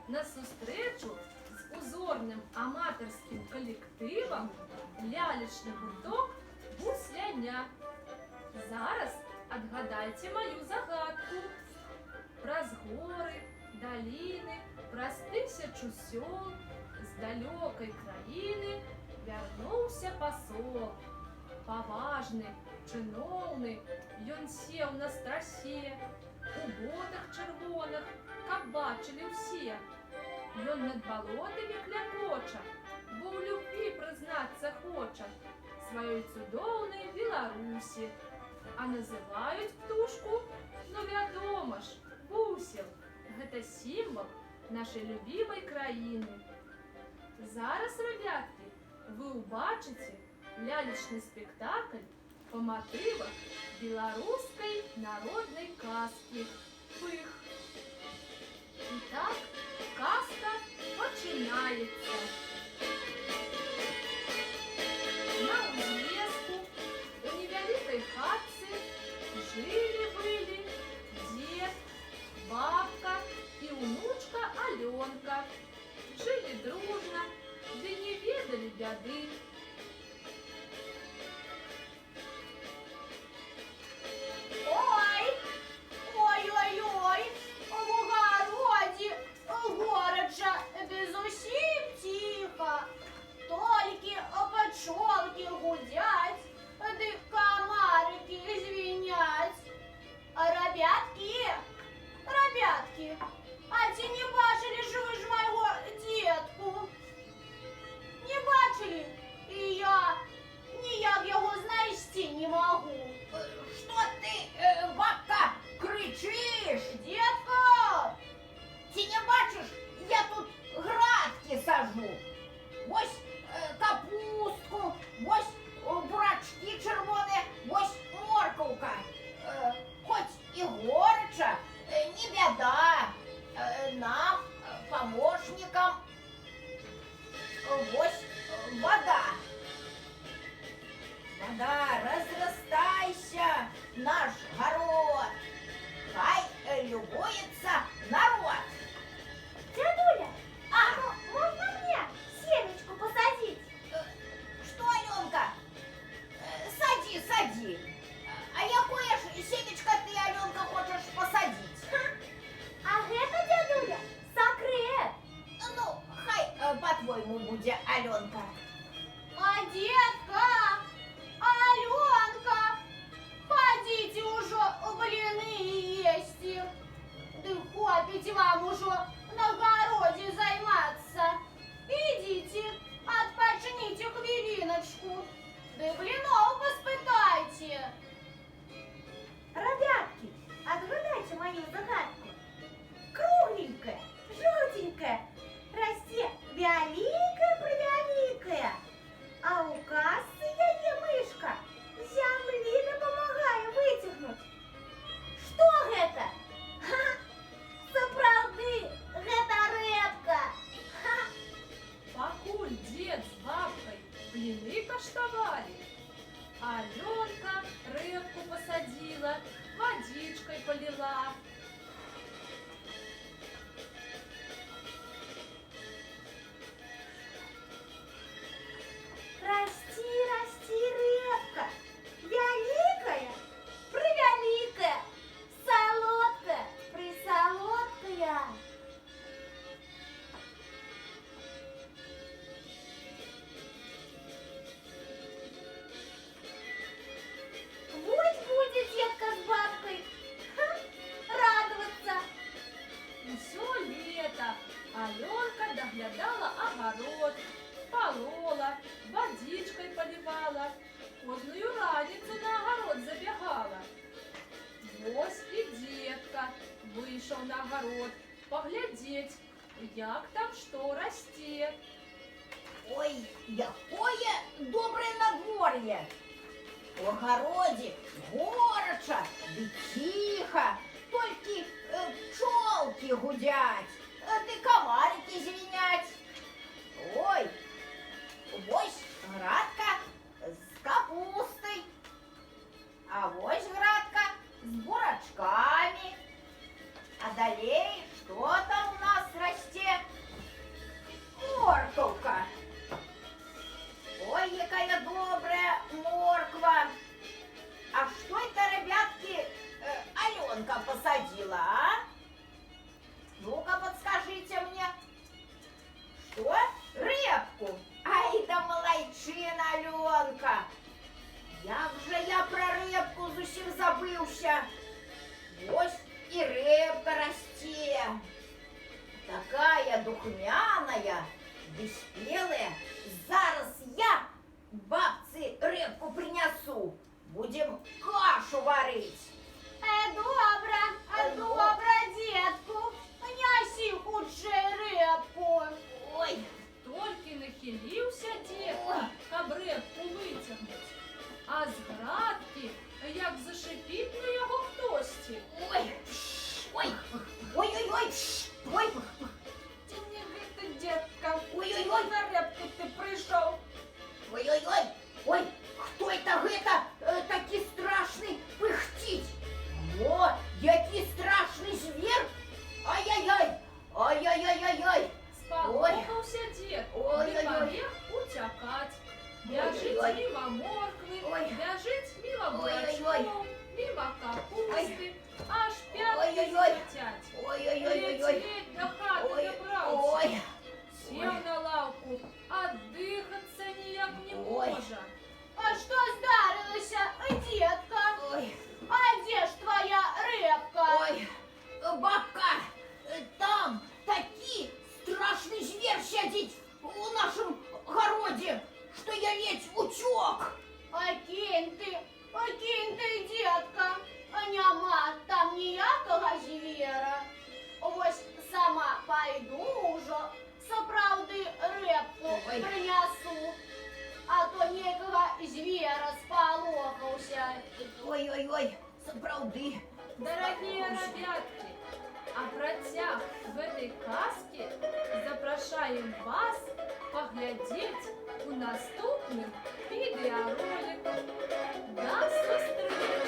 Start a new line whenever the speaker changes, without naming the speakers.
на сустрэчу з узорным аматарскім калектывам «Лялечны гурток Бусляня». Зараз адгадайце маю загадку. Праз горы, даліны, праз тысячу сёл з далёкай краіны вярнуўся пасол. Паважны, чыноўны, ён сеў на страсе, у ботах чырвоных, каб бачылі ўсе. Ён над балотамі клякоча, бо ў любві прызнацца хоча сваёй цудоўнай Беларусі. А называюць птушку, ну вядома ж, бусел. Гэта сімвал нашай любімай краіны. Зараз, ребятки, вы ўбачыце лялечны спектакль па матывах беларускай народнай казкі «Пых». І так, казка пачынаецца. На узлеску у невялікай хатцы жылі-былі дзед, бабка і унучка Алёнка. Жылі дружна, ды не ведалі бяды.
Ой, ой-ой-ой, в гародзе горача, ды зусім ціха. Толькі пчолкі гудзяць, ды камарыкі звіняць. Рабяткі, рабяткі, а ці не бачылі ж вы ж майго дзедку? Не бачылі? І я ніяк яго знайсці не магу.
Што ты, бабка, крычыш?
Дзедка!
Ці не бачыш, я тут градкі сажу. Вось капустку, вось бурачкі чырвоныя, вось моркаўка. Хоць і горача, не бяда. Нам, памочнікам, вось вада. Вада, разрастайся, наш гарод. Хай любуецца народ.
Дедуля, а можно мне семечку посадить?
Што, Алёнка? Садзі, садзі. А якое ж семечко ты, Алёнка, хочаш пасадзіць?
А гэта, дедуля, сакрэт.
Ну, хай па-твойму будзе, Алёнка.
А дзедка, Алёнка, хадзіце ўжо бліны есці. Ды хопіць вам ужо на гародзе займацца. Ідзіце, адпачніце хвіліначку. Ды бліноў паспытайце.
Ребятки, отгадайте мою загадку. Кругленькая, желтенькая, расце вялікая-превялікая. А у казцы яе мышка зямлі дапамагае выцягнуць. Што гэта? Ха, сапраўды, гэта рэпка. Ха.
Пакуль дзед з бабкай бліны каштавалі, Алёнка рэпку пасадзіла, вадзічкай паліла.
Расці, расці, рэпка, вялікая, превялікая, салодкая, присалодкая. Вот будет детка с бабкой. Ха, радоваться.
Усё лета Алёнка даглядала агарод, палола, вадзічкай палівала, кожную раніцу на агарод забягала. Вось і дзедка выйшаў на агарод паглядзець, як там што расце.
Ой, якое добрае надвор'е! У агародзе горача ды ціха, толькі пчолкі гудзяць, ды камарыкі звіняць. Ой, вось градка з капустай, а вось градка з бурачкамі. А далей што там у нас расце? забыўся. Вось і рэпка расце. Такая духмяная, ды спелая. Зараз я бабцы рэпку прынясу. Будзем кашу варыць.
Добра, добра, дзедку. Нясі хутчэй рэпку.
Ой,
Толькі нахіліўся дзедка, каб рэпку выцягнуць. А з градкі, як зашыпіць на яго хтосьці.
Ой, ой, ой-ой-ой, ой,
Ці не гэта, дзедка?
Ой-ой-ой.
На рэпку ты прыйшоў.
Ой-ой-ой, ой, хто это гэта такі страшны пыхціць? О, які страшны звер! Ай-яй-яй, ай-яй-яй-яй-яй.
Спалохаўся дзед, ды
Ой-ой-ой.
пабег уцякаць. Бяжыць
Ой-ой-ой.
міма морквы,
Ой.
бяжыць міма
Ой-ой-ой.
бурачкоў, міма капусты, аж пяткі
Ой-ой-ой.
звіцяць.
Ой-ой-ой-ой-ой.
Ледзь-ледзь да хаты
Ой,
дабраўся.
ой,
Сеў на лаўку, аддыхацца ніяк не
Ой.
можа.
А што здарылася, дзедка?
Ой,
А дзе ж твая рэпка?
Ой, бабка, там такі страшны звер сядзіць у нашым гародзе, што я ледзь уцёк.
А кінь ты, а кінь ты, дзедка. А няма там ніякага звера. Вось сама пайду ўжо, сапраўды рэпку
Ой.
прынясу. А то нейкага звера спалохаўся.
Ой-ой-ой, сапраўды.
Дарагія рабяткі, а працяг гэтай казкі запрашаем вас паглядзець у наступным відэароліку. Да сустрэчы!